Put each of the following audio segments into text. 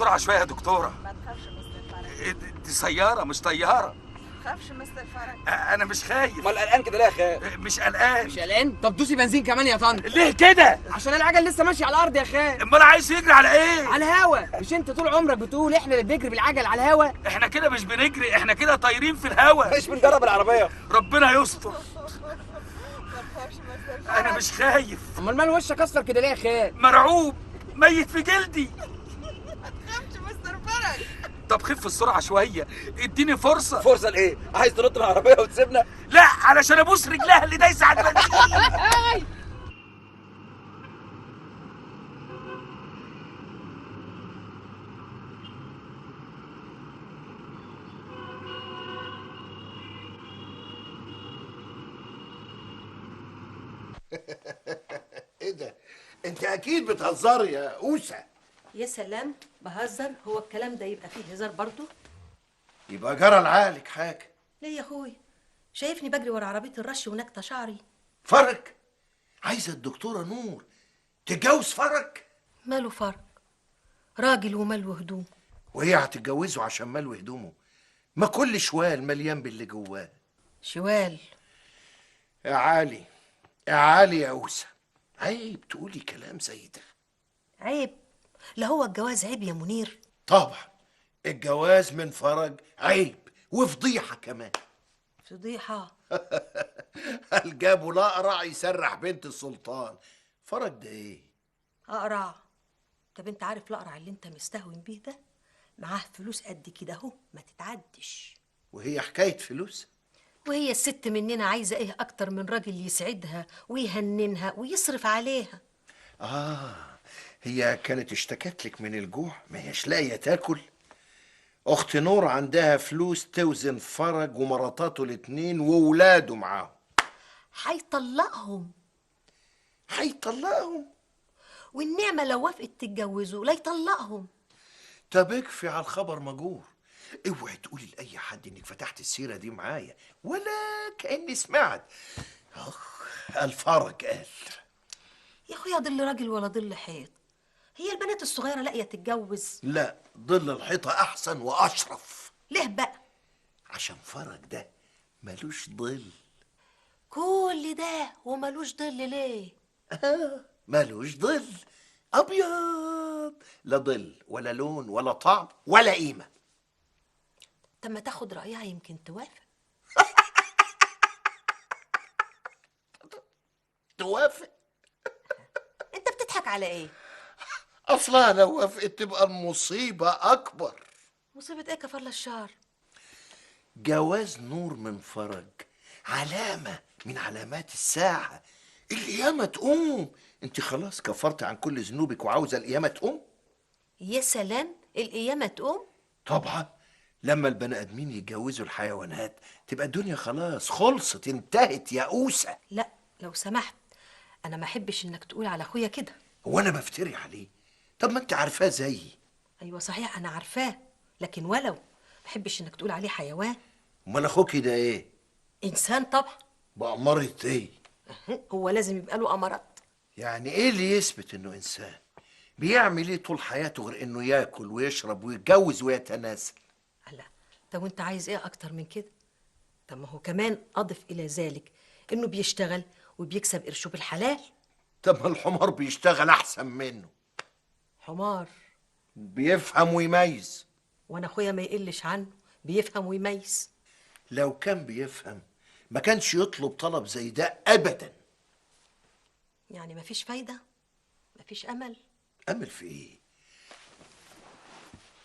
السرعة شوية يا دكتورة. ما تخافش مستر فرج. دي سيارة مش طيارة. ما تخافش مستر فرج. انا مش خايف. امال قلقان كده ليه يا خال؟ مش قلقان. مش قلقان؟ طب دوسي بنزين كمان يا طنط. ليه كده؟ عشان العجل لسه ماشي على الارض يا خال. امال عايز يجري على ايه؟ على الهوا. مش انت طول عمرك بتقول احنا اللي بنجري بالعجل على الهوا؟ احنا كده مش بنجري، احنا كده طايرين في الهوا. مش بنجرب العربية. ربنا يستر. ما تخافش مستر فرج. انا مش خايف. امال مال وشك اصفر كده ليه يا خال؟ مرعوب، ميت في جلدي. ما تخافش مستر فرج. طب خف السرعة شوية، اديني فرصة. فرصة لايه؟ عايز تنط من العربية وتسيبنا؟ لا، علشان ابوس رجلها اللي دايسه على البنزين. ايه ده؟ انت اكيد بتهزري يا اوسه. يا سلام، بهزر؟ هو الكلام ده يبقى فيه هزار برضه؟ يبقى جرى لعقلك حاجة. ليه يا اخوي؟ شايفني بجري ورا عربية الرش ونكته شعري؟ فرج عايزه الدكتورة نور تتجوز فرج؟ ماله فرج؟ راجل وماله هدومه. وهي هتتجوزه عشان ماله هدومه؟ ما كل شوال مليان باللي جواه. شوال؟ يا عالي يا عالي يا اوسه، عيب تقولي كلام زي ده. عيب؟ لا هو الجواز عيب يا منير؟ طبعا الجواز من فرج عيب وفضيحه كمان. فضيحة؟ قال جابوا الاقرع يسرح بنت السلطان. فرج ده ايه؟ اقرع؟ طب انت عارف الاقرع اللي انت مستهون بيه ده معاه فلوس قد كده اهو، ما تتعدش. وهي حكاية فلوس؟ وهي الست مننا عايزه ايه اكتر من راجل يسعدها ويهننها ويصرف عليها؟ هي كانت اشتكت لك من الجوع، ما هيش لاقيه تاكل. اخت نور عندها فلوس توزن فرج ومراتاته الاتنين وولاده معاهم. هيطلقهم. هيطلقهم؟ والنعمة لو وافقت تتجوزه لا يطلقهم. طب اكفي على الخبر مجور. اوعي تقولي لاي حد انك فتحت السيرة دي معايا ولا كاني سمعت. اخ، الفرج قال. يا اخويا ضل راجل ولا ضل حيط. هي البنات الصغيرة لاقيه تتجوز؟ لا، ضل الحيطة احسن واشرف. ليه بقى؟ عشان فرج ده ملوش ظل. كل ده وملوش ظل ليه؟ ملوش ظل، ابيض، لا ظل ولا لون ولا طعم ولا قيمة. طب ما تاخد رايها يمكن توافق. توافق؟ انت بتضحك على ايه؟ اصلها لو وافقت تبقى المصيبة اكبر. مصيبة ايه كفر الشر؟ جواز نور من فرج علامة من علامات الساعة. القيامة تقوم. انت خلاص كفرت عن كل ذنوبك وعاوزه القيامة تقوم؟ يا سلام، القيامة تقوم؟ طبعا، لما البني ادمين يتجوزوا الحيوانات تبقى الدنيا خلاص خلصت انتهت يا اوسه. لا لو سمحت، انا ما احبش انك تقول على اخويا كده. هو انا بفتري عليه؟ طب ما انت عارفاه زيي. ايوه صحيح انا عارفاه، لكن ولو ما احبش انك تقول عليه حيوان. امال اخوكي ده ايه؟ انسان طبعا. بأمارة ايه؟ هو لازم يبقى له امارات. يعني ايه اللي يثبت انه انسان؟ بيعمل ايه طول حياته غير انه ياكل ويشرب ويتجوز ويتناسل؟ لا، طب وانت عايز ايه اكتر من كده؟ طب ما هو كمان اضف الى ذلك انه بيشتغل وبيكسب قرشه بالحلال. طب ما الحمار بيشتغل احسن منه. حمار بيفهم ويميز. وانا اخويا ما يقلش عنه، بيفهم ويميز. لو كان بيفهم ما كانش يطلب طلب زي ده ابدا. يعني مفيش فايده؟ مفيش امل؟ امل في ايه؟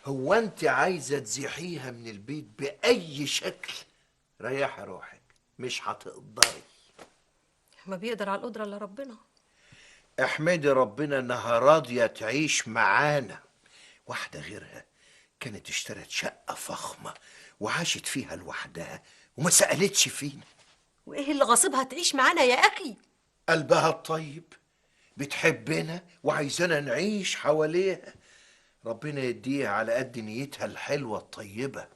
هو انت عايزه تزيحيها من البيت باي شكل؟ ريحي روحك، مش هتقدري. ما بيقدر على القدرة الا ربنا. احمدي ربنا انها راضية تعيش معانا. واحدة غيرها كانت اشترت شقه فخمة وعاشت فيها لوحدها وما سالتش فينا. وايه اللي غاصبها تعيش معانا يا اخي؟ قلبها الطيب، بتحبنا وعايزانا نعيش حواليها. ربنا يديها على قد نيتها الحلوة الطيبة.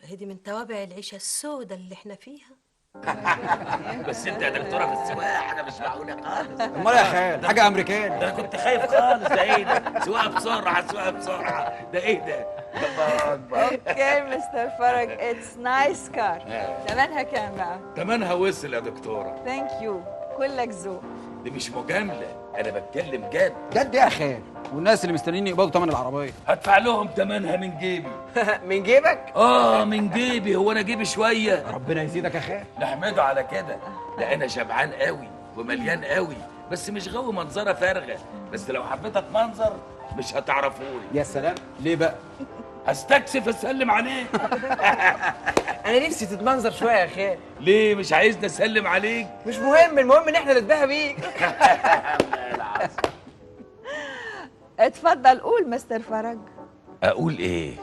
هي دي من توابع العيشة السوداء اللي احنا فيها. بس انت يا دكتورة في السواقة حاجة مش معقولة خالص. امال يا خال حاجة امريكاني. ده انا كنت خايف خالص. ده ايه ده؟ سواقة بسرعة، سواقة بسرعة، ده ايه ده؟ الله اكبر. okay مستر فرج، it's nice car. ثمنها كام بقى؟ تمنها وصل يا دكتورة. thank you، كلك ذوق. دي مش مجاملة، انا بتكلم جد. جد يا خال؟ والناس اللي مستنيين يقبضوا ثمن العربية هدفع لهم ثمنها من جيبي. من جيبك؟ اه من جيبي. هو انا جيبي شوية؟ ربنا يزيدك يا خال. نحمده على كده. ده انا شبعان قوي ومليان قوي، بس مش غاوي منظره فارغة. بس لو حبيت اتمنظر مش هتعرفوني. يا سلام، ليه بقى؟ هستكسف اسلم عليك. انا نفسي تتمنظر شوية يا خال. ليه مش عايزني اسلم عليك؟ مش مهم، المهم ان احنا نتباهى بيك. اتفضل قول مستر فرج. اقول ايه؟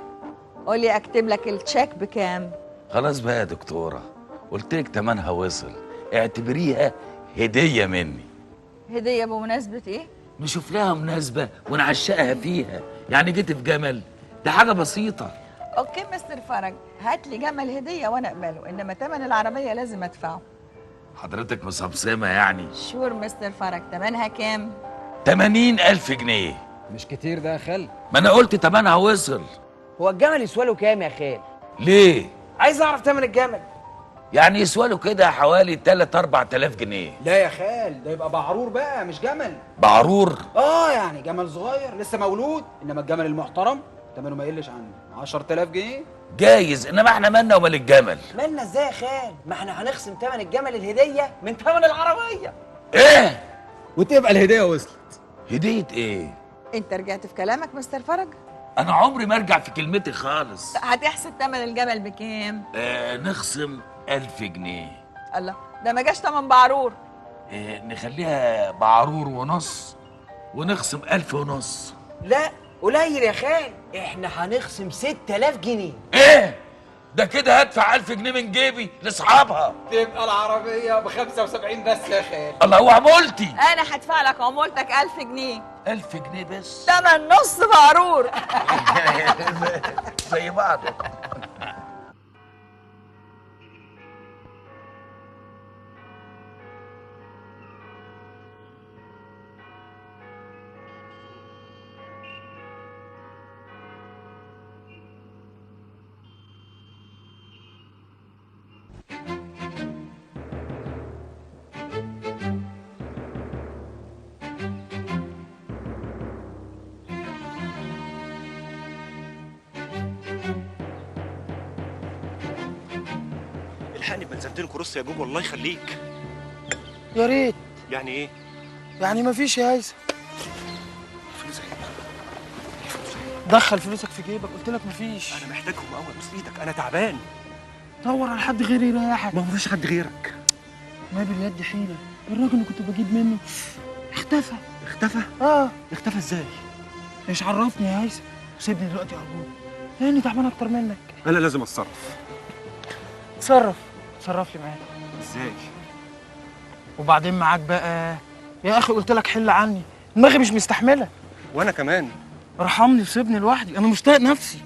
قولي اكتب لك ال check بكام؟ خلاص بقى يا دكتورة، قلت لك تمنها وصل، اعتبريها هديه مني. هديه بمناسبة ايه؟ نشوف لها مناسبة ونعشقها فيها، يعني جيت في جمل، ده حاجة بسيطة. okay مستر فرج، هات لي جمل هديه وانا اقبله، انما تمن العربية لازم ادفعه. حضرتك مصمصمه يعني؟ sure مستر فرج، تمنها كام؟ 80,000 جنيه. مش كتير ده يا خال؟ ما انا قلت تمنها وصل. هو الجمل يسوى كام يا خال؟ ليه؟ عايز اعرف تمن الجمل. يعني يسوى له كده حوالي 3 4000 جنيه. لا يا خال، ده يبقى بعرور بقى مش جمل. بعرور؟ اه يعني جمل صغير لسه مولود، انما الجمل المحترم تمنه ما يقلش عن 10000 جنيه. جايز، انما احنا مالنا ومال الجمل؟ مالنا ازاي يا خال؟ ما احنا هنخصم تمن الجمل الهدية من تمن العربية. ايه؟ وتبقى الهدية وصلت. هديه ايه؟ انت رجعت في كلامك مستر فرج؟ انا عمري ما ارجع في كلمتي خالص. هتحسب تمن الجمل بكام؟ نخصم 1000 جنيه. الله، ده ما جاش تمن بعرور. نخليها بعرور ونص ونخصم 1500 ونص. لا قليل يا خال، احنا هنخصم 6000 جنيه. ايه؟ ده كده هدفع 1000 جنيه من جيبي لاصحابها. تبقى العربية ب 75 بس يا خال. الله، هو عمولتي. انا هدفع لك عمولتك 1000 جنيه. 1000 جنيه بس؟ تمن نص بعرور. زي بعض. الحقني بملزمتين كروس يا جوجو، الله يخليك. يا ريت. يعني ايه؟ يعني مفيش يا هيثم. فلوس ايه؟ دخل فلوسك في جيبك، قلت لك مفيش. انا محتاجهم قوي، ابوس ايدك انا تعبان. دور على حد غيري يريحك. ما هو مفيش حد غيرك. ما باليد حيلة، الراجل اللي كنت بجيب منه اختفى. اختفى؟ اه. اختفى ازاي؟ مش عرفني يا هيثم، سيبني دلوقتي ارجوك، لاني تعبان اكتر منك. انا لازم اتصرف. اتصرف؟ اتصرف لي معاك. ازاي؟ وبعدين معاك بقى يا اخي، قلت لك حل عني، دماغي مش مستحمله. وانا كمان. ارحمني وسيبني لوحدي، انا مش طايق نفسي.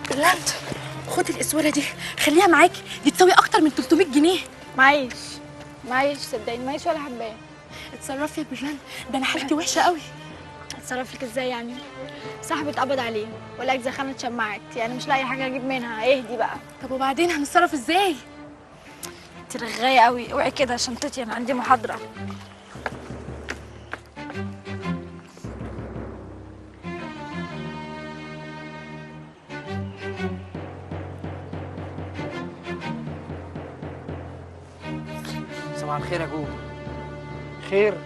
برلانت، خدي الاسوره دي خليها معاكي، دي تساوي اكتر من 300 جنيه. معيش معيش صدقيني، معيش ولا حبايه. اتصرفي يا برلان، ده انا حالتي وحشة قوي. اتصرف لك ازاي يعني؟ صاحبي اتقبض عليه والاجزاء خانه اتشمعت، يعني مش لاقي حاجة اجيب منها. اهدي بقى. طب وبعدين هنتصرف ازاي؟ انت رغايه قوي، اوعي كده شنطتي، انا عندي محاضرة. صباح الخير يا جوجو. خير؟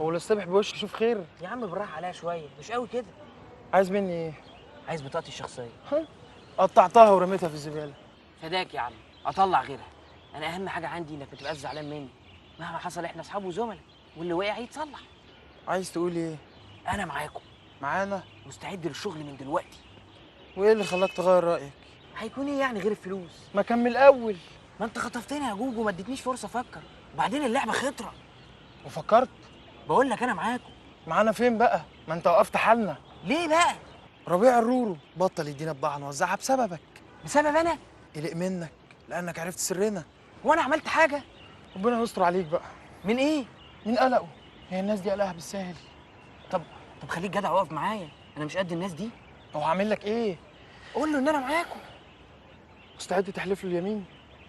هو اللي الصبح بوش يشوف خير؟ يا عم بالراحة عليا شوية، مش قوي كده. عايز مني ايه؟ عايز بطاقتي الشخصية. قطعتها ورميتها في الزبالة. فداك يا عم، اطلع غيرها. انا اهم حاجة عندي انك ما تبقاش زعلان مني، مهما حصل احنا اصحاب وزملاء، واللي وقع يتصلح. عايز تقول ايه؟ انا معاكم. معانا؟ مستعد للشغل من دلوقتي. وايه اللي خلاك تغير رايك؟ هيكون ايه يعني غير الفلوس؟ ما كان من الاول. ما انت خطفتني يا جوجو، ما اديتنيش فرصة افكر، وبعدين اللعبة خطره. وفكرت؟ بقول لك انا معاكم. معانا فين بقى؟ ما انت وقفت حالنا. ليه بقى؟ ربيع الرورو بطل يدينا بضاعة نوزعها بسببك. بسبب انا؟ قلق منك لانك عرفت سرنا. وانا عملت حاجة؟ ربنا يستر عليك بقى. من ايه؟ من قلقه. هي الناس دي قلقها بالساهل. طب خليك جدع واقف معايا، انا مش قد الناس دي. هو هعمل لك ايه؟ قول له ان انا معاكم. مستعد تحلف له اليمين؟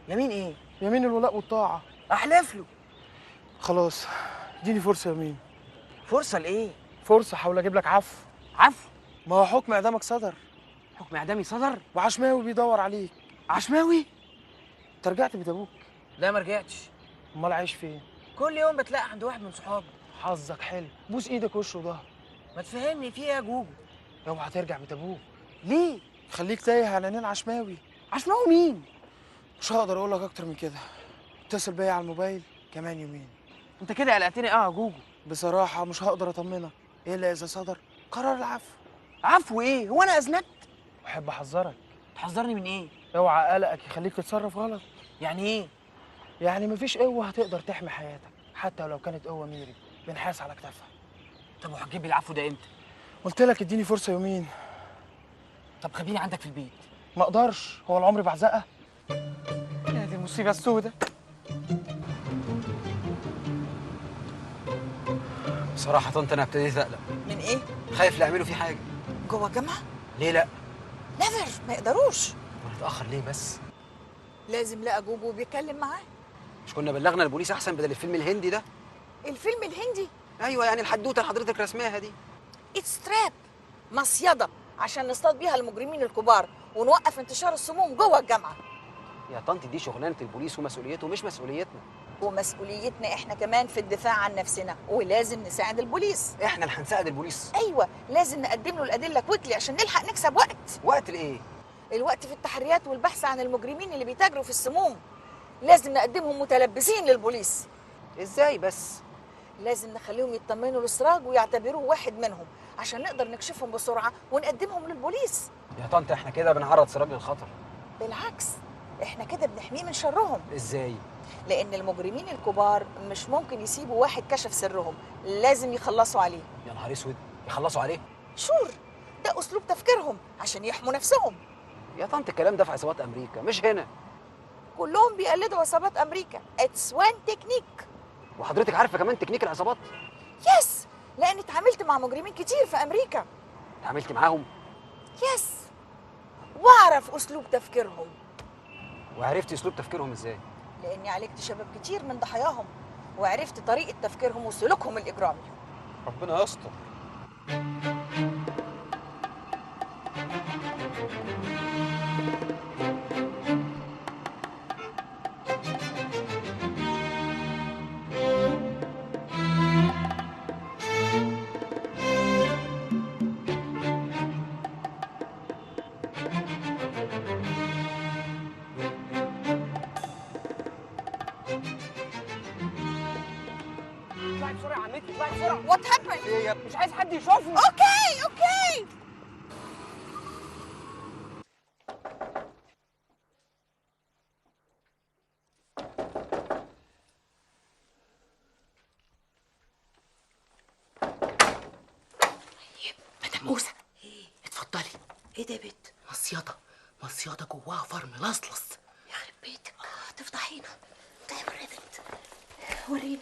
يمين ايه؟ يمين الولاء والطاعة. احلف له. خلاص اديني فرصة يمين. فرصة لايه؟ فرصة احاول اجيب لك عفو. عفو؟ ما هو حكم اعدامك صدر. حكم اعدامي صدر؟ وعشماوي بيدور عليك. عشماوي؟ انت رجعت بيت ابوك؟ لا ما رجعتش. امال عايش فين؟ كل يوم بتلاقي عند واحد من صحابي. حظك حلو، بوس ايدك وش وظهر. ما تفهمني في ايه يا جوجو؟ اوعى ترجع بيت ابوك. ليه؟ خليك تايه على عينين عشماوي. عشماوي مين؟ مش هقدر اقول لك اكتر من كده. اتصل بيا على الموبايل كمان يومين. انت كده قلقتني قوي يا جوجو. بصراحة مش هقدر اطمنك الا اذا صدر قرار العفو. عفو ايه؟ هو انا اذنبت؟ احب احذرك. تحذرني من ايه؟ اوعى قلقك يخليك تتصرف غلط. يعني ايه؟ يعني مفيش قوة هتقدر تحمي حياتك حتى لو كانت قوة ميري بنحاس على كتافها. طب وهتجيب العفو ده امتى؟ قلت لك اديني فرصة يومين. طب خبيني عندك في البيت. ما اقدرش، هو العمر بعزقه؟ يا دي المصيبة السوداء. بصراحة طنط انا ابتديت اقلق. من ايه؟ خايف لا يعملوا فيه حاجة. جوه الجامعة؟ ليه لا؟ never، ما يقدروش. ونتاخر ليه بس؟ لازم لقى جوجو بيتكلم معاه. مش كنا بلغنا البوليس احسن بدل الفيلم الهندي ده؟ الفيلم الهندي؟ ايوه، يعني الحدوتة اللي حضرتك رسماها دي. it's trap، مصيده عشان نصطاد بيها المجرمين الكبار ونوقف انتشار السموم جوه الجامعة. يا طنط دي شغلانة البوليس ومسؤوليته مش مسؤوليتنا. ومسؤوليتنا احنا كمان في الدفاع عن نفسنا، ولازم نساعد البوليس. احنا اللي هنساعد البوليس؟ ايوه، لازم نقدم له الادلة quickly عشان نلحق نكسب وقت. وقت لايه؟ الوقت في التحريات والبحث عن المجرمين اللي بيتاجروا في السموم. لازم نقدمهم متلبسين للبوليس. ازاي بس؟ لازم نخليهم يطمنوا لسراج ويعتبروه واحد منهم عشان نقدر نكشفهم بسرعة ونقدمهم للبوليس. يا طنط احنا كده بنعرض سراج للخطر. بالعكس، احنا كده بنحميه من شرهم. ازاي؟ لان المجرمين الكبار مش ممكن يسيبوا واحد كشف سرهم، لازم يخلصوا عليه. يا نهار اسود، يخلصوا عليه؟ sure، ده اسلوب تفكيرهم عشان يحموا نفسهم. يا طنط الكلام ده في عصابات امريكا مش هنا. كلهم بيقلدوا عصابات امريكا، it's one technique. وحضرتك عارفه كمان تكنيك العصابات؟ yes، لان اتعاملت مع مجرمين كتير في امريكا. اتعاملت معاهم؟ yes، واعرف اسلوب تفكيرهم. وعرفت اسلوب تفكيرهم ازاي؟ لاني عالجت شباب كتير من ضحاياهم وعرفت طريقه تفكيرهم وسلوكهم الاجرامي. ربنا يستر. اطلعي بسرعة يا عمتي، اطلعي بسرعة. what happened؟ مش عايز حد يشوفني. okay okay. طيب مدام موسى. ايه؟ اتفضلي. ايه ده يا بت؟ مصيده، مصيده جواها فرم لصلص. يخرب بيتك، تفضحينا. تعالي بره يا بنت، وريني.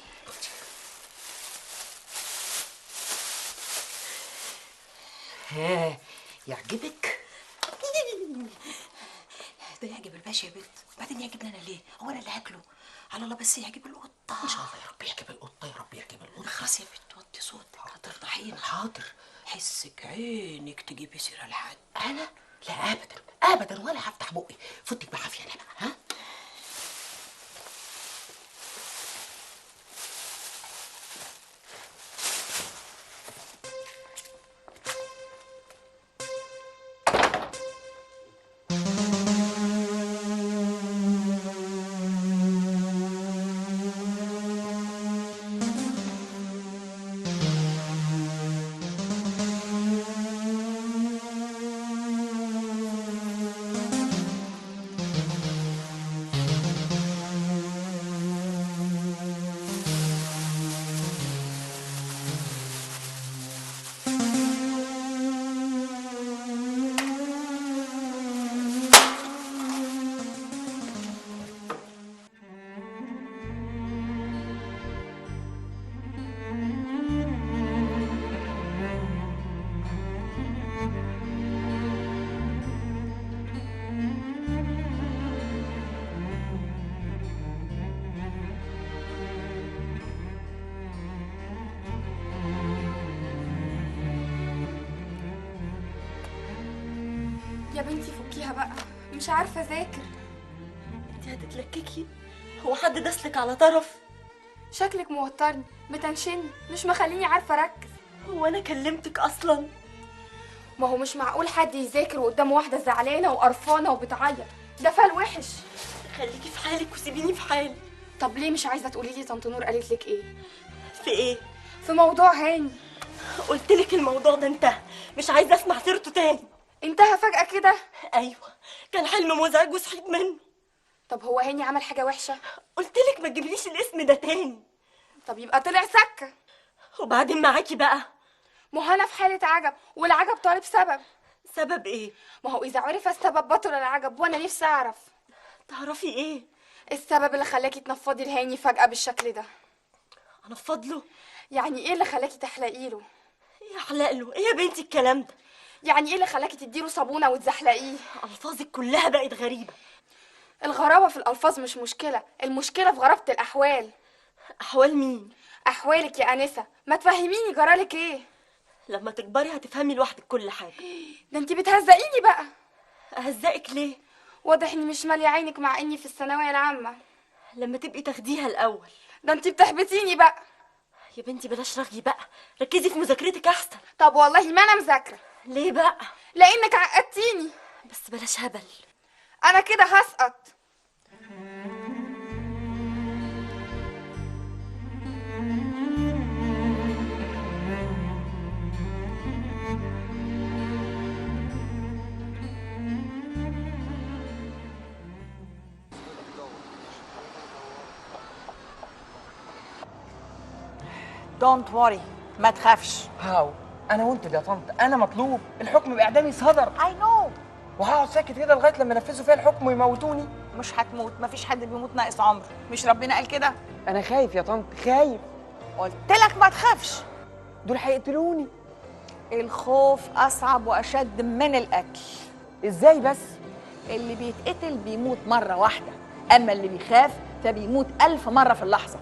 ها يعجبك؟ ده يعجب الباشا يا بنت، وبعدين يعجبني انا ليه؟ هو انا اللي هاكله؟ على الله بس يعجب القطة. ان شاء الله يا رب يعجب القطة، يا رب يعجب القطة. خلاص يا بنت وطي صوتك هتفضحينا. حاضر. حسك عينك تجيبي سيره لحد. انا؟ لا ابدا ابدا، ولا هفتح بقي. فوتك بعافية انا بقى. ها؟ يا بنتي فكيها بقى، مش عارفه اذاكر. انت هتتلككي؟ هو حد داسلك على طرف؟ شكلك موترني، متنشني، مش مخليني عارفه اركز. هو انا كلمتك اصلا؟ ما هو مش معقول حد يذاكر وقدامه واحدة زعلانة وقرفانه وبتعيط، ده فال وحش. خليكي في حالك وسيبيني في حالي. طب ليه مش عايزه تقولي لي طنط نور قالت لك ايه؟ في ايه؟ في موضوع هاني. قلت لك الموضوع ده انتهى، مش عايزه اسمع سيرته تاني. انتهى فجأة كده؟ ايوه، كان حلم مزعج وصحيت منه. طب هو هاني عمل حاجة وحشة؟ قلت لك ما تجيبليش الاسم ده تاني. طب يبقى طلع سكة. وبعدين معاكي بقى؟ ما هو انا في حاله عجب، والعجب طالب سبب. سبب ايه؟ ما هو اذا عرف السبب بطل العجب، وانا نفسي اعرف. تعرفي ايه؟ السبب اللي خلاكي تنفضي لهاني فجأة بالشكل ده. انفض له؟ يعني ايه اللي خلاكي تحلقي له؟ ايه احلق له؟ ايه يا بنتي الكلام ده؟ يعني ايه اللي خلاكي تديله صابونه وتزحلقيه؟ الفاظك كلها بقت غريبة. الغرابة في الالفاظ مش مشكلة، المشكلة في غرابه الاحوال. احوال مين؟ احوالك يا انسه، ما تفهميني جرالك ايه؟ لما تكبري هتفهمي لوحدك كل حاجة. ده انتي بتهزقيني بقى. اهزقك ليه؟ واضح اني مش ماليه عينك مع اني في الثانوية العامة. لما تبقي تاخديها الاول. ده انتي بتحبطيني بقى. يا بنتي بلاش رغي بقى، ركزي في مذاكرتك احسن. طب والله ما انا مذاكرة. ليه بقى؟ لانك عقدتيني. بس بلاش هبل، انا كده هسقط. Don't worry، ما تخافش. How؟ انا وانت يا طنط، انا مطلوب، الحكم باعدامي صدر. I know. وهقعد ساكت كده لغاية لما ينفذوا فيا الحكم ويموتوني؟ مش هتموت، مفيش حد بيموت ناقص عمر، مش ربنا قال كده؟ انا خايف يا طنط، خايف. قلت لك ما تخافش. دول هيقتلوني. الخوف اصعب واشد من القتل. ازاي بس؟ اللي بيتقتل بيموت مرة واحدة، اما اللي بيخاف فبيموت 1000 مرة في اللحظة.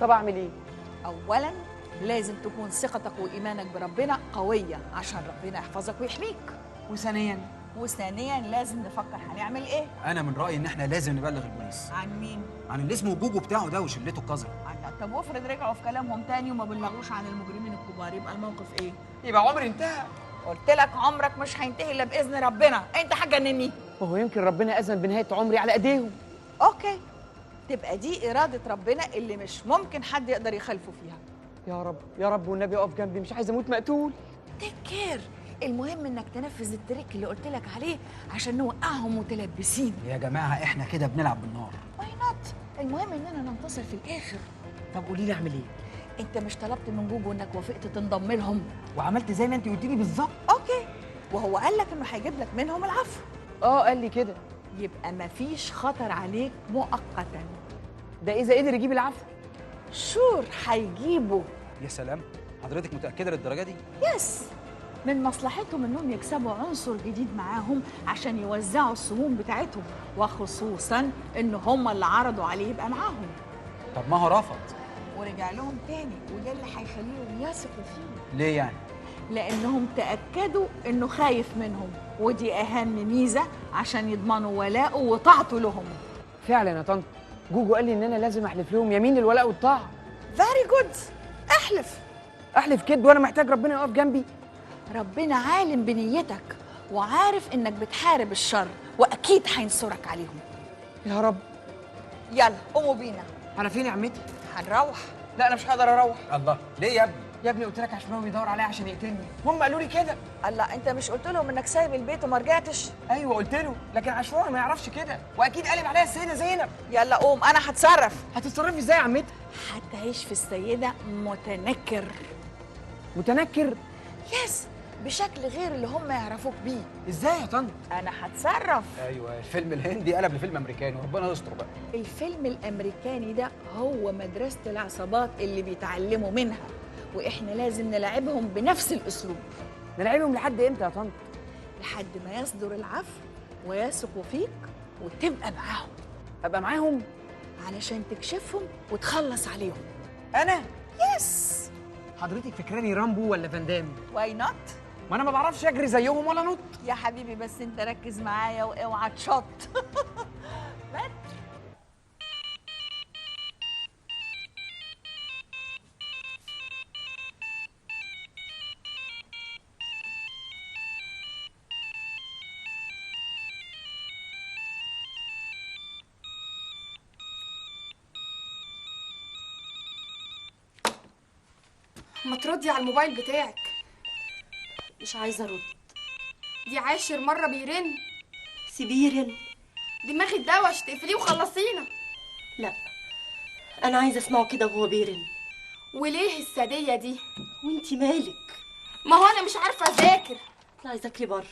طب اعمل ايه؟ اولا لازم تكون ثقتك وايمانك بربنا قوية عشان ربنا يحفظك ويحميك. وثانيا لازم نفكر هنعمل ايه. انا من رايي ان احنا لازم نبلغ البوليس. عن مين؟ عن اللي اسمه جوجو بتاعه ده وشلته القذرة. طب وافرض رجعوا في كلامهم تاني وما بلغوش عن المجرمين الكبار، يبقى الموقف ايه؟ يبقى عمري انتهى. قلت لك عمرك مش هينتهي الا باذن ربنا، انت هتجنني. ما هو يمكن ربنا اذن بنهاية عمري على ايديهم. okay، تبقى دي اراده ربنا اللي مش ممكن حد يقدر يخالفه فيها. يا رب يا رب والنبي اقف جنبي، مش عايز اموت مقتول. Take care، المهم انك تنفذ ال trick اللي قلت لك عليه عشان نوقعهم متلبسين. يا جماعة احنا كده بنلعب بالنار. Why not؟ المهم اننا ننتصر في الاخر. طب قولي لي اعمل ايه؟ انت مش طلبت من جوجو انك وافقت تنضم لهم؟ وعملت زي ما انت قلتي لي بالظبط. Okay، وهو قال لك انه هيجيب لك منهم العفو. اه قال لي كده. يبقى مفيش خطر عليك مؤقتا. ده اذا قدر يجيب العفو. Sure هيجيبه. يا سلام، حضرتك متاكدة للدرجة دي؟ Yes، من مصلحتهم انهم يكسبوا عنصر جديد معاهم عشان يوزعوا السموم بتاعتهم، وخصوصا ان هم اللي عرضوا عليه يبقى معاهم. طب ما هو رفض ورجع لهم تاني، وده اللي هيخليهم يثقوا فيه. ليه يعني؟ لانهم تاكدوا انه خايف منهم، ودي اهم ميزة عشان يضمنوا ولاءه وطاعته لهم. فعلا يا طنط، جوجو قال لي ان انا لازم احلف لهم يمين الولاء والطاعة. Very good، احلف. احلف كده وانا محتاج ربنا يقف جنبي؟ ربنا عالم بنيتك وعارف انك بتحارب الشر، واكيد هينصرك عليهم. يا رب. يلا قوموا بينا. على فين يا عمتي؟ هنروح. لا انا مش هقدر اروح. الله، ليه يا ابني؟ يا ابني قلت لك عشان هو بيدور عليا عشان يقتلني، هم قالوا لي كده. الله، انت مش قلت لهم انك سايب البيت وما رجعتش؟ ايوه قلت له، لكن عاشور ما يعرفش كده، واكيد قلب عليا السيدة زينب. يلا قوم، انا هتصرف. هتتصرفي ازاي يا عمتي؟ هتعيش في السيدة متنكر. متنكر؟ Yes، بشكل غير اللي هم يعرفوك بيه. ازاي يا طنط؟ انا هتصرف. ايوه، الفيلم الهندي قلب لفيلم امريكاني، وربنا يستر بقى. الفيلم الامريكاني ده هو مدرسه العصابات اللي بيتعلموا منها، واحنا لازم نلعبهم بنفس الاسلوب. نلعبهم لحد امتى يا طنط؟ لحد ما يصدر العفو ويثقوا فيك وتبقى معاهم. ابقى معاهم؟ علشان تكشفهم وتخلص عليهم. انا؟ Yes. حضرتك فكراني رامبو ولا فان دام؟ Why not؟ ما انا ما بعرفش اجري زيهم ولا نط. يا حبيبي بس انت ركز معايا واوعى تشط. متر. ما تردي على الموبايل بتاعك. مش عايزه ارد. دي 10 مرة بيرن. سيبيه يرن. دماغي اتدوش، تقفليه وخلصينا. لا انا عايزه اسمعه كده وهو بيرن. وليه الساديه دي؟ وانتي مالك؟ ما هو انا مش عارفه اذاكر. اطلعي ذاكري بره.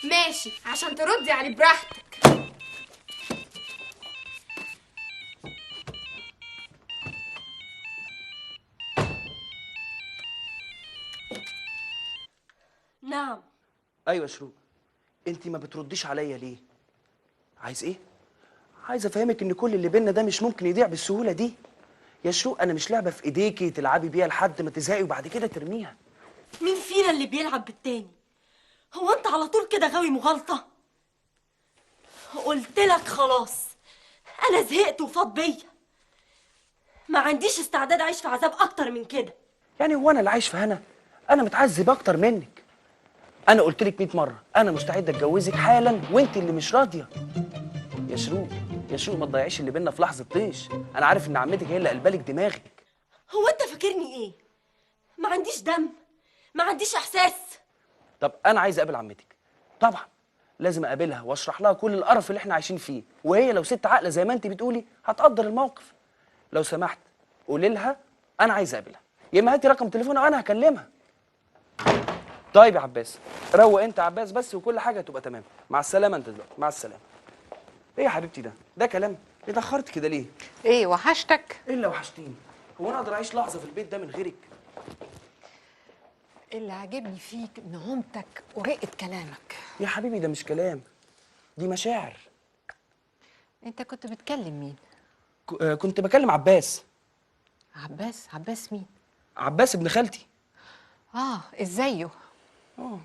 ماشي، عشان تردي عليه براحتك. نعم. ايوه يا شروق، انت ما بترديش عليا ليه؟ عايز ايه؟ عايز افهمك ان كل اللي بينا ده مش ممكن يضيع بالسهولة دي. يا شروق انا مش لعبه في ايديكي تلعبي بيها لحد ما تزهقي وبعد كده ترميها. مين فينا اللي بيلعب بالتاني؟ هو انت على طول كده غاوي مغالطة؟ قلت لك خلاص انا زهقت وفاض بيا، ما عنديش استعداد اعيش في عذاب اكتر من كده. يعني هو انا اللي عايش في هنا؟ انا متعذب اكتر منك. انا قلت لك 100 مرة انا مستعد اتجوزك حالا وانت اللي مش راضية. يا شروق يا شروق ما تضيعيش اللي بينا في لحظة طيش. انا عارف ان عمتك هي اللي قلبالك دماغك. هو انت فاكرني ايه؟ ما عنديش دم، ما عنديش احساس. طب انا عايز اقابل عمتك. طبعا لازم اقابلها واشرح لها كل القرف اللي احنا عايشين فيه، وهي لو ست عاقلة زي ما انت بتقولي هتقدر الموقف. لو سمحت قولي لها انا عايز اقابلها، يا اما هاتي رقم تليفونها وانا هكلمها. طيب يا عباس، روق انت يا عباس بس وكل حاجة هتبقى تمام. مع السلامة انت دلوقتي، مع السلامة. ايه يا حبيبتي ده؟ ده كلام؟ اتاخرت كده ليه؟ ايه وحشتك؟ ايه اللي وحشتيني؟ هو انا اقدر اعيش لحظة في البيت ده من غيرك؟ اللي عاجبني فيك نعومتك ورقة كلامك. يا حبيبي ده مش كلام، دي مشاعر. انت كنت بتكلم مين؟ كنت بكلم عباس. عباس؟ عباس مين؟ عباس ابن خالتي. اه ازايه؟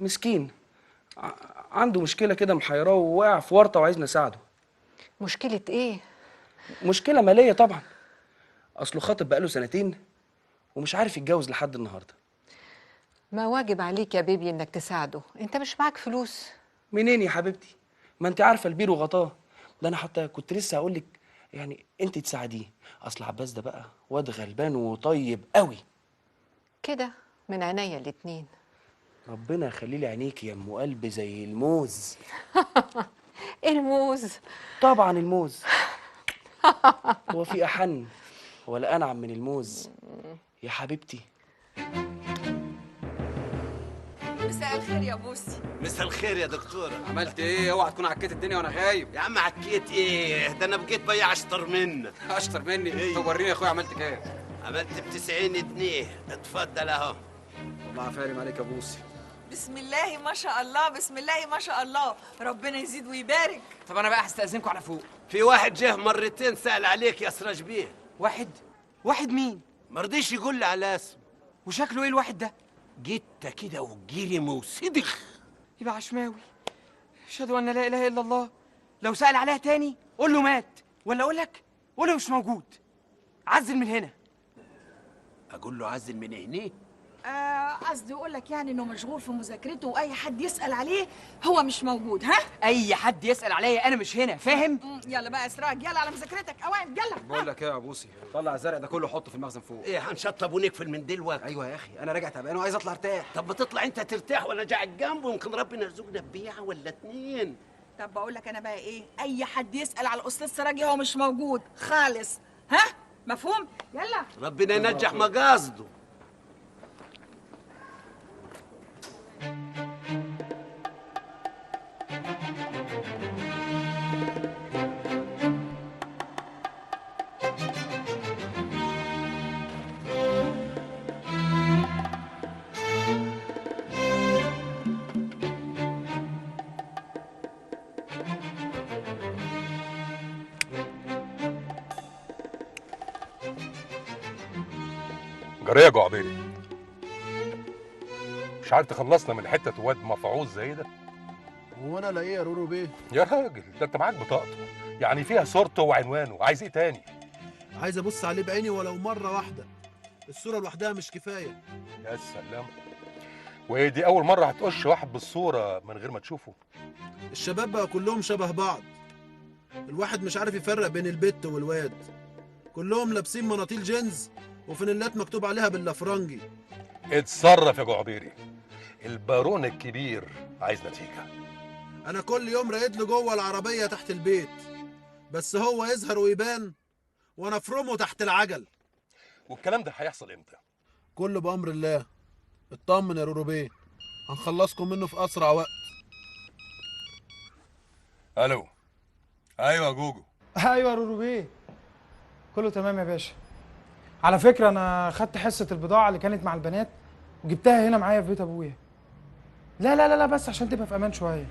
مسكين، عنده مشكلة كده محيراه وواقع في ورطة وعايزني اساعده. مشكلة ايه؟ مشكلة مالية طبعا. اصله خاطب بقاله 2 سنين ومش عارف يتجوز لحد النهارده. ما واجب عليك يا بيبي انك تساعده، انت مش معاك فلوس. منين يا حبيبتي؟ ما انت عارفة البير وغطاه. ده انا حتى كنت لسه هقول لك يعني انت تساعديه، اصل عباس ده بقى واد غلبان وطيب قوي. كده من عينيا الاتنين. ربنا يخلي لي عينيك يا ام قلب زي الموز. الموز؟ طبعا الموز. هو في احن ولا انعم من الموز يا حبيبتي؟ مساء الخير يا بوسي. مساء الخير يا دكتورة. عملت ايه؟ اوعى تكون عكيت الدنيا وانا غايب. يا عم عكيت ايه؟ ده انا بقيت بياع اشطر منك. اشطر مني؟ إيه؟ طب وريني يا اخويا عملت كام؟ عملت ب 90 جنيه. اتفضل اهو. والله عفارم عليك يا بوسي. بسم الله ما شاء الله، بسم الله ما شاء الله، ربنا يزيد ويبارك. طب انا بقى هستأذنكم على فوق. في واحد جه مرتين سأل عليك يا سراج بيه. واحد؟ واحد مين؟ ما رضيش يقول لي على اسمه. وشكله ايه الواحد ده؟ جيت كده وجرم وصدخ. يبقى عشماوي. اشهد ان لا اله الا الله. لو سأل عليها تاني قول له مات، ولا اقول لك قول له مش موجود. عزل من هنا. اقول له عزل من هنا؟ قصدي يقول لك يعني انه مشغول في مذاكرته واي حد يسأل عليه هو مش موجود. ها؟ اي حد يسأل عليا انا مش هنا، فاهم؟ يلا بقى يا سراج، يلا على مذاكرتك اوام، يلا. بقول لك ايه يا بوسي، طلع الزرع ده كله حطه في المخزن فوق. ايه هنشطب ونكفي المنديل وقت؟ ايوه يا اخي انا راجع تعبان وعايز اطلع ارتاح. طب ما تطلع انت ترتاح وانا قاعد جنبه، يمكن ربنا يرزقنا ببيعه ولا 2. طب بقول لك انا بقى ايه، اي حد يسأل على الاستاذ سراج هو مش موجود خالص. ها؟ مفهوم؟ يلا ربنا ينجح مقاصده. جريه يا جعبيلي، مش عارف تخلصنا من حتة واد مفعوص زي ده؟ هو انا لاقيه يا رورو بيه؟ يا راجل ده انت معاك بطاقته، يعني فيها صورته وعنوانه، عايز ايه تاني؟ عايز ابص عليه بعيني ولو مرة واحدة، الصورة لوحدها مش كفاية. يا سلام، وايه دي اول مرة هتقش واحد بالصورة من غير ما تشوفه؟ الشباب بقى كلهم شبه بعض، الواحد مش عارف يفرق بين البت والواد، كلهم لابسين مناطيل جينز وفانيلات مكتوب عليها باللافرنجي. اتصرف يا جعبيري، البارون الكبير عايز نتيجة. انا كل يوم راقد له جوه العربية تحت البيت، بس هو يظهر ويبان وانا افرمه تحت العجل. والكلام ده هيحصل امتى؟ كله بامر الله. اطمن يا رورو بيه، هنخلصكم منه في اسرع وقت. الو. ايوه يا جوجو. ايوه يا رورو بيه، كله تمام يا باشا. على فكرة انا خدت حصة البضاعة اللي كانت مع البنات وجبتها هنا معايا في بيت ابويا. لا لا لا لا، بس عشان تبقى في امان شوية.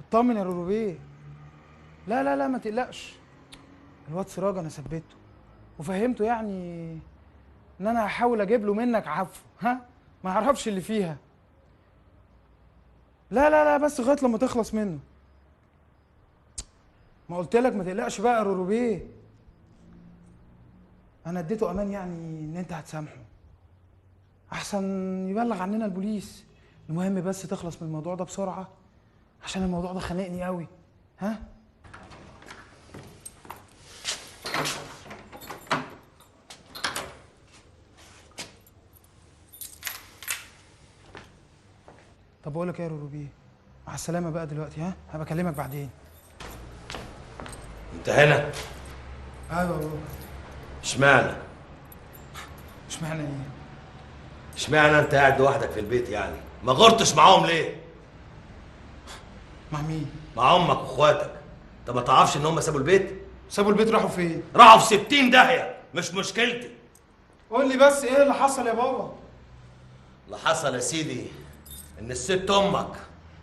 اطمن يا رورو بيه. لا لا لا ما تقلقش، الواد سراج انا ثبته وفهمته يعني ان انا هحاول اجيب له منك عفو، ها ما يعرفش اللي فيها. لا لا لا بس لغاية لما تخلص منه. ما قلت لك ما تقلقش بقى يا رورو بيه، انا اديته امان يعني ان انت هتسامحه، احسن يبلغ عننا البوليس. المهم بس تخلص من الموضوع ده بسرعة عشان الموضوع ده خانقني قوي. ها طب بقول لك ايه يا رورو بيه، مع السلامة بقى دلوقتي، ها هبقى اكلمك بعدين. انت هنا؟ ايوه يا بابا. اشمعنى؟ اشمعنى ايه؟ اشمعنى انت قاعد لوحدك في البيت يعني؟ ما غرتش معاهم ليه؟ مع مين؟ مع امك واخواتك. انت ما تعرفش ان هم سابوا البيت؟ سابوا البيت راحوا فين؟ راحوا في 60 داهية، مش مشكلتي. قول لي بس ايه اللي حصل يا بابا؟ اللي حصل يا سيدي ان الست امك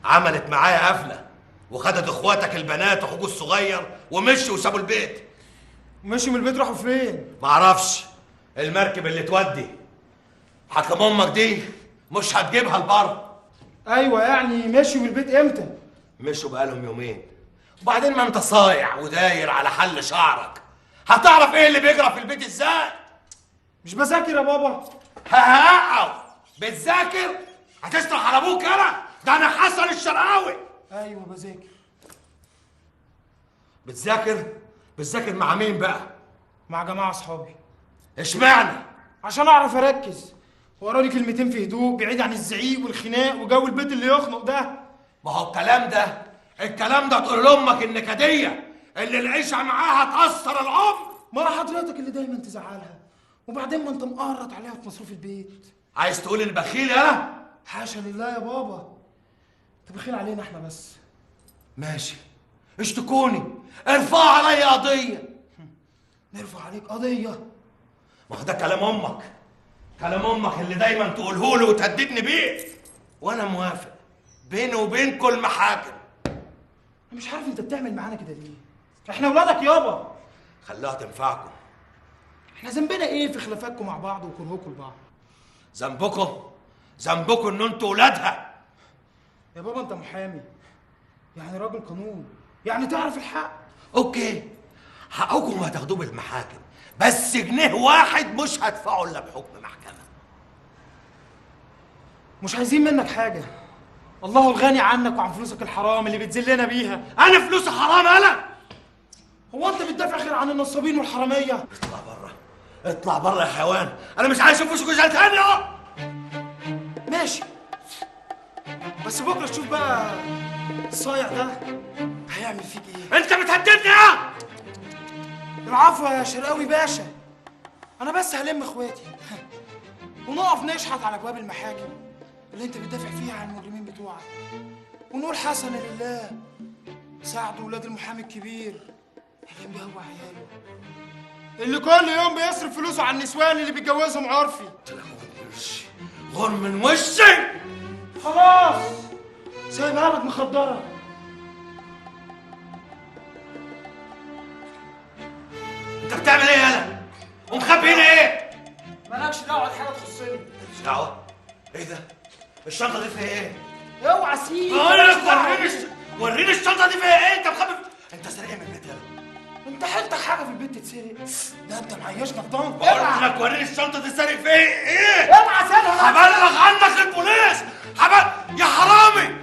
عملت معايا قفله وخدت اخواتك البنات واخوك الصغير ومشوا وسابوا البيت. مشوا من البيت راحوا فين؟ معرفش. المركب اللي تودي حكم امك دي مش هتجيبها لبره. ايوه يعني مشوا من البيت امتى؟ مشوا بقالهم يومين. وبعدين ما انت صايع وداير على حل شعرك، هتعرف ايه اللي بيجرى في البيت ازاي؟ مش بذاكر يا بابا. هقعد بتذاكر؟ هتشرح على ابوك انا؟ ده انا حسن الشرقاوي. ايوه بذاكر. بتذاكر؟ بتذاكر مع مين بقى؟ مع جماعة اصحابي. اشمعنى؟ عشان اعرف اركز واقرا لي كلمتين في هدوء بعيد عن الزعيق والخناق وجو البيت اللي يخنق ده. ما هو الكلام ده، الكلام ده تقول لامك النكديه اللي العيشة معاها تاثر العمر. ما حضرتك اللي دايما تزعلها، وبعدين ما انت مقرط عليها في مصروف البيت. عايز تقول اني بخيل انا؟ حاشا لله يا بابا، انت بخيل علينا احنا بس. ماشي، اشتكوني، ارفعوا عليا قضية. نرفع عليك قضية؟ ما هو ده كلام امك، كلام امك اللي دايما تقوله لي وتهددني بيه، وانا موافق. بيني وبينكم المحاكم. انا مش عارف انت بتعمل معانا كده ليه؟ احنا ولادك يابا. خلوها تنفعكم. احنا ذنبنا ايه في خلافاتكم مع بعض وكرهكم لبعض؟ ذنبكم، ذنبكم ان انتوا ولادها. يا بابا انت محامي، يعني راجل قانون، يعني تعرف الحق. okay، حقكم هتاخدوه بالمحاكم، بس جنيه واحد مش هدفعه الا بحكم محكمة. مش عايزين منك حاجة، الله الغني عنك وعن فلوسك الحرام اللي بتذلنا بيها. انا فلوسي حرام انا؟ هو انت بتدافع غير عن النصابين والحراميه؟ اطلع بره، اطلع بره يا حيوان، انا مش عايز اشوف وشك تاني. اهو ماشي، بس بكره تشوف بقى الصايع ده هيعمل فيك ايه. انت بتهددني؟ اه العفو يا شرقاوي باشا، انا بس هلم اخواتي ونقف نشحت على ابواب المحاكم اللي انت بتدافع فيها عن المجرمين بتوعك، ونقول حسنا لله ساعدوا ولاد المحامي الكبير اللي مجوع عياله، اللي كل يوم بيصرف فلوسه على النسوان اللي بيتجوزهم عرفي. غر من وشي. خلاص سايبها لك مخدره. انت بتعمل ايه يالا؟ ومخبي هنا ايه؟ مالكش دعوه، دي حاجة تخصني. مالكش دعوه؟ ايه ده؟ الشنطة دي فيها ايه؟ اوعى سيب. بقول لك وريني الشنطة دي فيها ايه؟ انت مخبي، انت سارقها من البيت. يلا انت حيلتك حاجة في البيت تتسرق؟ ده انت معيشنا في ضنك. بقول لك وريني الشنطة دي سارق فيها ايه؟ اوعى سيبها. هبلغ عنك البوليس. يا حرامي.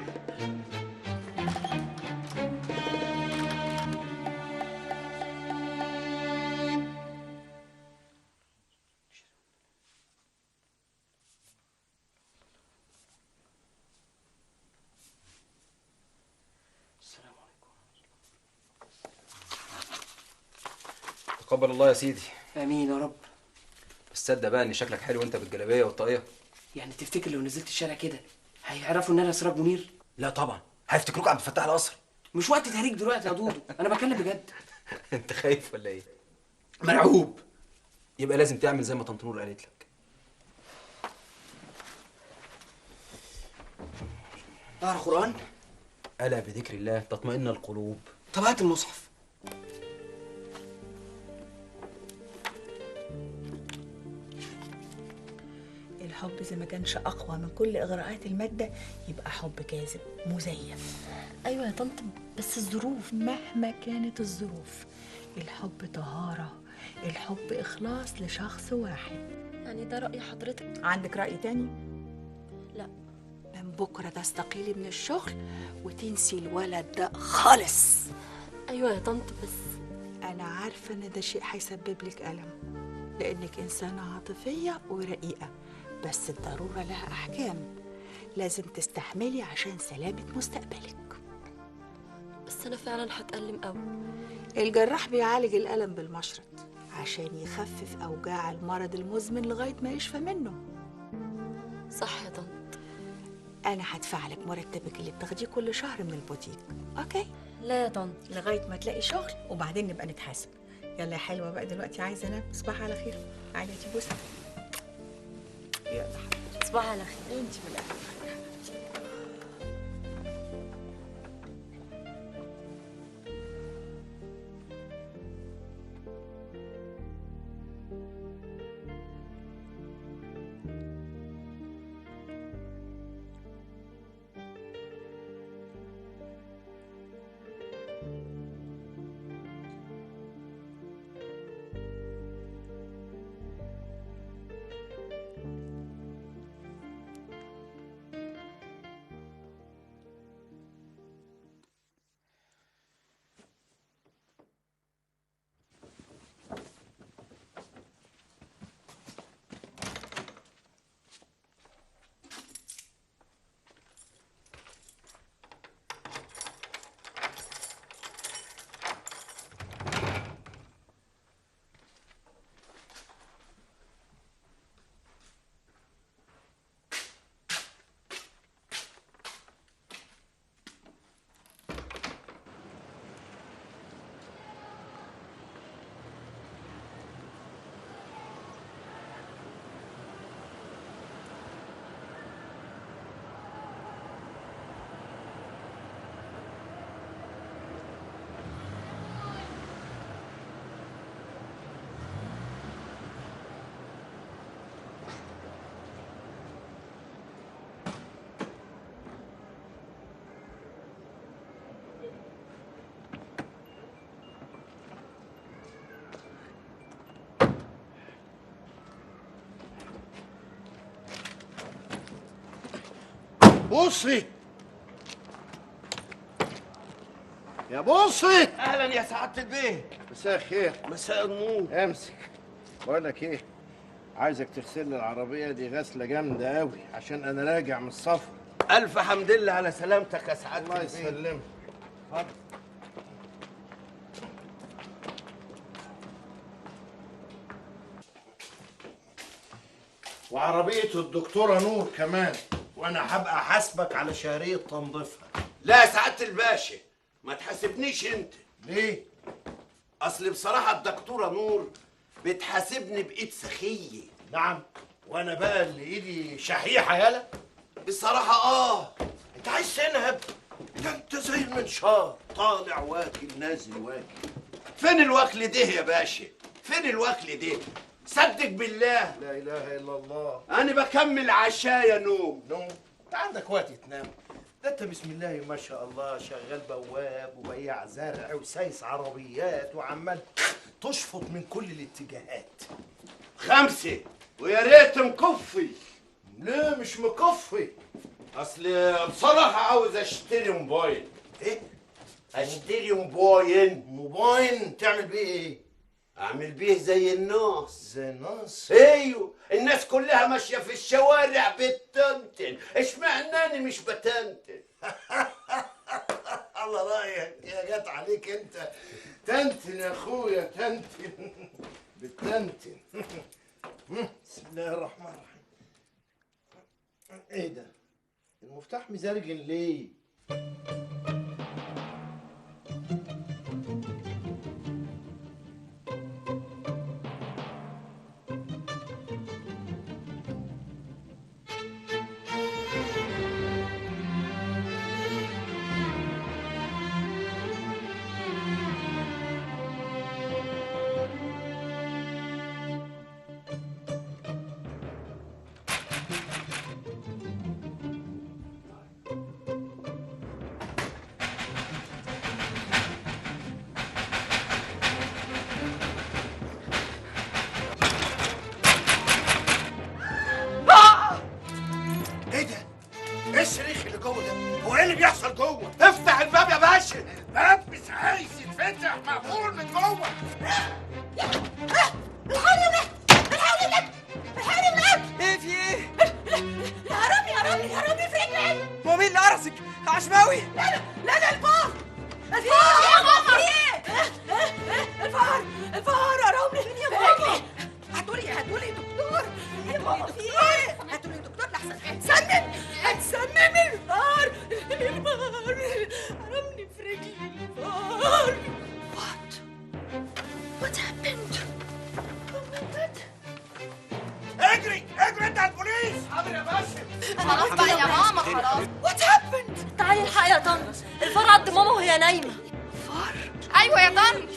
تقبل الله يا سيدي. امين يا رب. بس تصدق بقى ان شكلك حلو وانت بالجلابيه والطاقيه. يعني تفتكر لو نزلت الشارع كده هيعرفوا ان انا سراج منير؟ لا طبعا، هيفتكروك عبد الفتاح القصري. مش وقت تهريج دلوقتي يا دودو، انا بتكلم بجد. انت خايف ولا ايه؟ مرعوب. يبقى لازم تعمل زي ما طنط نور قالت لك. اقرا قران؟ الا بذكر الله تطمئن القلوب. طب هات المصحف. الحب إذا ما كانش أقوى من كل إغراءات المادة يبقى حب كاذب مزيف. أيوة يا طنط، بس الظروف. مهما كانت الظروف، الحب طهارة، الحب إخلاص لشخص واحد. يعني ده رأي حضرتك؟ عندك رأي تاني؟ لا. من بكرة تستقيلي من الشغل وتنسي الولد ده خالص. أيوة يا طنط، بس أنا عارفة إن ده شيء هيسبب لك ألم، لأنك إنسانة عاطفية ورقيقة، بس الضرورة لها أحكام، لازم تستحملي عشان سلامة مستقبلك. بس أنا فعلا هتألم قوي. الجراح بيعالج الألم بالمشرط عشان يخفف أوجاع المرض المزمن لغاية ما يشفى منه. صح يا طنط. أنا هدفع لك مرتبك اللي بتاخديه كل شهر من البوتيك، okay؟ لا يا طنط، لغاية ما تلاقي شغل وبعدين نبقى نتحاسب. يلا يا حلوة بقى، دلوقتي عايزة أنام. تصبحي على خير. عايزة بوسة. يلا حبيبتي، تصبحي على خير. انت بالأهل. بصي يا بصي. اهلا يا سعادة البيه. مساء الخير. مساء النور. امسك. بقول لك ايه، عايزك تغسل لي العربية دي غسله جامدة قوي عشان انا راجع من السفر. الف حمد لله على سلامتك يا سعادة الله البيه. يسلمك. اتفضل. وعربية الدكتورة نور كمان، وانا هبقى حاسبك على شهرية تنظيفها. لا يا سعادة الباشا، ما تحاسبنيش انت. ليه؟ اصل بصراحة الدكتورة نور بتحاسبني بايد سخيه. نعم، وانا بقى اللي ايدي شحيحة. يالا بصراحة انت عايز تنهب؟ ده انت زي المنشار، طالع واكل نازل واكل. فين الوكل ده يا باشا؟ فين الوكل ده؟ صدق بالله. لا اله الا الله. انا بكمل عشايا نوم. نوم؟ انت عندك وقت تنام؟ ده انت بسم الله ما شاء الله شغال بواب وبياع زرع وسايس عربيات وعمال تشفط من كل الاتجاهات. 5 ويا ريت مكفي. ليه مش مكفي؟ اصل بصراحة عاوز اشتري موبايل. ايه؟ اشتري موبايل. موبايل تعمل بيه ايه؟ اعمل بيه زي الناس. زي الناس؟ ايوه، الناس كلها ماشية في الشوارع بتتنتن، اشمعنى انا مش بتنتن؟ الله رايك يا جت عليك انت. تنتن يا اخويا تنتن. بتنتن. بسم الله الرحمن الرحيم. ايه ده؟ المفتاح مزرجن ليه؟ افتح الباب يا باشا. الباب مش عايز يتفتح، مقفول من جوه. الحقني يا ولاد، الحقني يا ولاد، الحقني يا ولاد. ايه في ايه؟ الهرمي هرمي الهرمي في رجلي. هو مين اللي قرصك؟ عشماوي؟ لا لا لا، الفار الفار يا ماما. ايه؟ الفار الفار هرمني في رجلي. هاتولي هاتولي دكتور. يا ماما في ايه؟ هاتولي دكتور لحسن هتسمم هتسمم الفار. الفار هرمني في رجلي الفار. What? What happened? Oh my God. اجري اجري انت على البوليس. حاضر يا باشا. خلاص بقى يا ماما خلاص. What happened? تعالي الحقي يا طنط، الفار عض ماما وهي نايمة. فار؟ ايوه يا طنط.